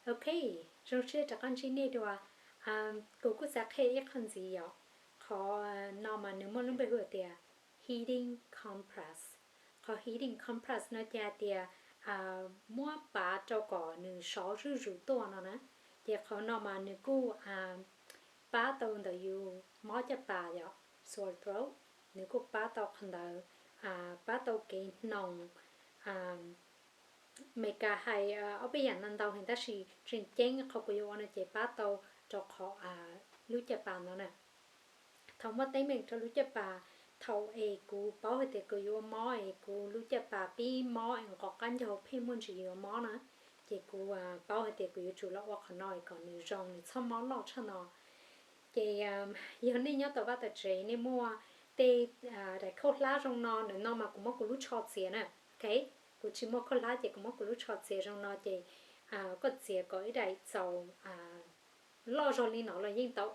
Ok, zoo siab rov qab ntsib nej dua. Kuv kuj xav qhia ib qho ntxiv yom. Qhov no mas nws muaj lub npe hu tias heating compress. Qhov heating compress no ces hais tias muab pav rau kom nws sov zuj zus tuaj no na. Ces qhov no mas nws kuj pab tau ntawm yus mob caj pas yom, sore throat. Nws kuj pab tau qhov ntawd, pab tau kev hnoos. Meskas hais ob peb yam no ntau heev tab sis tseem ceeb qhov kuv yuav ua no ces pab tau rau qhov lub caj pas no na. Thaum muaj teeb meem rau lub caj pas, thaum es kuv paub hais tias kuv yuav mob es kuv lub caj pas pib mob es nqov qab ncaug pheej muaj ntsis yuav mob na, ces kuv paub hais tias kuv yuav tsum los ua qhov no es kom nws zoo nws txhob mob loj tshaj no. Ces yog nej nyob tom vaj tom tsev nej muaj tej daim khaub hlab zoo no, ntawm no mas kuv muab kuv lub tsho txiav na. Ok, kuv tsis muaj khaub hlab ces kuv muab kuv lub tsho txiav zoo no ces koj txiav kom ib daim txaus loj zog li no los yeej tau,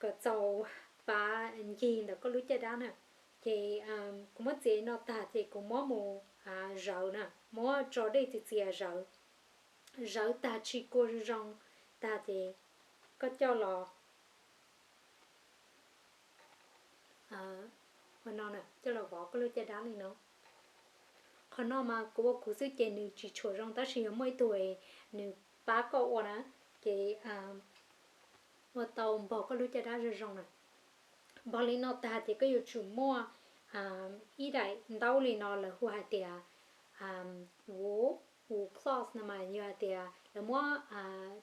kom txaus pav ncig ntawm koj lub caj dab na. Ces kuv muab txiav no tag ces kuv muab mus zawv na, muab tso dej txias txias zawv. Zawv tag tsis kua zoo tag ces koj coj los, ua no, coj los vov koj lub caj dab li no. Qhov no mas kuv ua kuv xwb ces nws tsis tshua zoo tab sis yog muaj ib tug nws pab koj ua na, ces ua tau npog koj lub caj dab zoo zoo na. Npog li no tag ces koj yuav tsum muaj ib daim ntaub li no lawv hu hais tias wool, wool cloth no mas yog hais tias lawv muab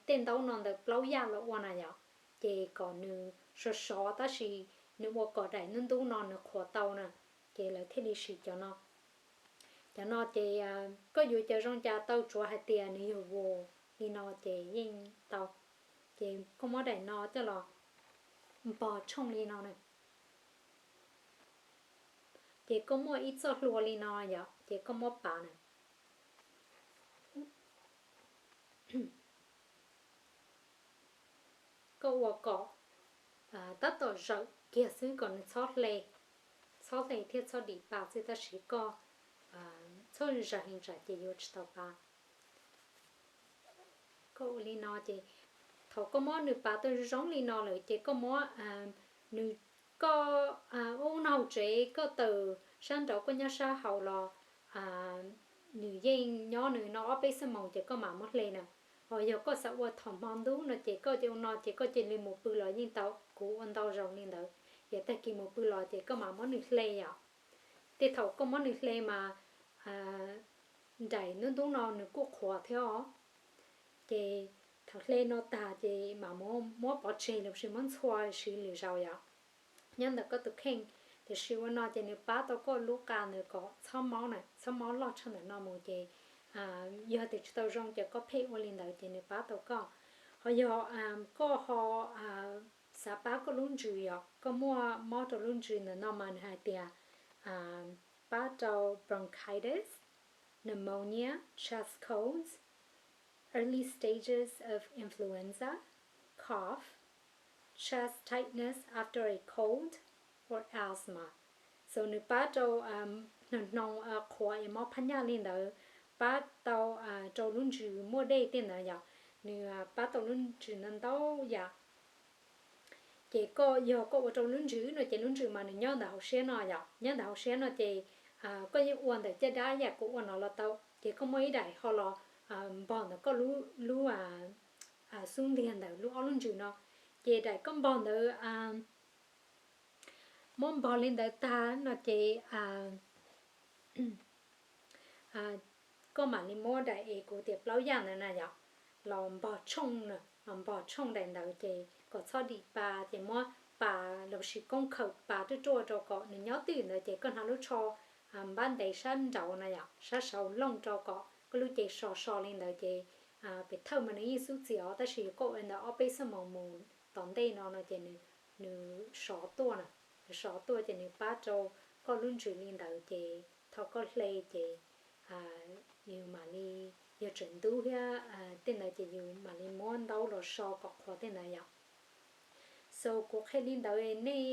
tej ntaub no ntawm plaub yaj los ua na yom, ces kom nws sov sov tab sis nws ua kom daim ntub ntub no nws qhuav tau na, ces lawv thiaj li siv cov no. Cov no ces koj yuav cov zoo cas tau tsuav hais tias nws yog wool li no ces yeej tau. Ces koj muab daim no coj los npog tshooj li no na. Ces koj muaj ib txoj hlua li no yom, ces koj muab pav na. Koj ua kom tab tom zawm kiag xwb kom nws txhob hle, txhob hle thiab txhob dim pa xwb tab sis koj txhob zawm heev tsam ces yuav tsis tau pa. Koj ua li no ces thaum koj muab nws pav tau zoo li no lawm ces koj muab nws, koj ua ub no hauv tsev koj tawm sab nraud koj nyob sab hauv los nws yeej nyob nws no ob peb xuab moos ces koj mam muab hle na. Ho yog koj xav ua thaum hmo ntuj no ces koj cia ua no ces koj cia li mus pw los yeej tau, kuv ua ntau zaus li ntawd. Ces tag kis mus pw los ces koj mam muab nws hle yom. Tej thaum koj muab nws hle mas daim ntub ntub no nws kuj qhuav thiab os. Ces thaum hle no tag ces mam muab pov tseg los sis muab ntxhua siv lwm zaus yom, nyob ntawm koj tus kheej. Tiam sis ua no ces nws pab tau koj lub qa ntawd kom txhob mob na, txhob mob loj tshaj ntawm no mus ces yog tias tsis tau zoo ces koj pheej ua li ntawd ces nws pab tau koj. Ho yog koj ho xav pab koj lub ntsws yom, koj muaj mob rau lub ntsws ntawm no mas nws hais tias pab rau bronchitis, pneumonia, chest colds, early stages of influenza, cough, chest tightness after a cold, or asthma. So nws pab rau hnoos hnoos qhuav es mob phab nyaj li ntawd, pab tau rau lub ntsws muaj dej tej ntawd yom, nws pab tau lub ntsws ntau ntau yam. Ces koj yog koj ua rau lub ntsws no ces lub ntsws mas nws nyob ntawm hauv siab no yom, nyob ntawm hauv siab no ces koj yeej ua ntawm caj dab yam kuv ua no los tau. Ces koj muaj ib daim ho los npog ntawm koj lub xub ntiag ntawm lub ob lub ntsws no. Ces daim koj npog ntawd, muab npog li ntawd tag no ces koj mam li muab daim es kuv tias plaub yaj ntawd na yom, los npog tshooj, los npog tshooj daim ntawd ces kom txhob dim pa, ces muab pa los sis koob khawm pa ruaj ruaj rau kom nws nyob twj ywm ntawd ces koj hnav lub tsho npab ntev sab nraud na yom, sab saud looj rau kom koj lub cev so so li ntawd ces pem thawj mas nws yeej xub txias os, tab sis yog koj ua ntawd ob peb xuab moos mus tom ntej no no ces nws sov tuaj na, nws sov tuaj ces nws pab rau koj lub ntsws li ntawd ces thaum koj hle ces yus mam li, yog tseem ntub thiab tej ntawd ces yus mam li muab ntaub los so kom qhuav tej ntawd yom. So kuv qhia li ntawd nej,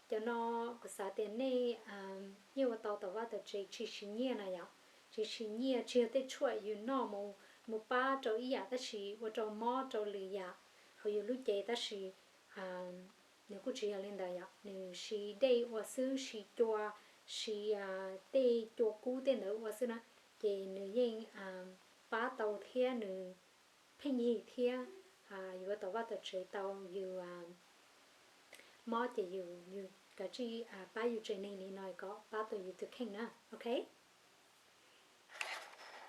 cov no kuv xav tias nej yeej ua tau tom vaj tom tsev tsis siv nyiaj na yom, tsis siv nyiaj, tsis yog tej tshuaj yus noj mus pab rau ib yam tab sis ua rau mob rau lwm yam hauv yus lub cev tab sis nws kuj tsis yog li ntawd yom, nws siv dej ua xwb, siv cua, siv tej cua kub tej ntawd ua xwb na, ces nws yeej pab tau thiab nws pheej yig thiab yuav tau vaj tau tsev tau yus mob ces yus, yus kav tsij pab yus tsev neeg li no kom pab tau yus tus kheej na, ok.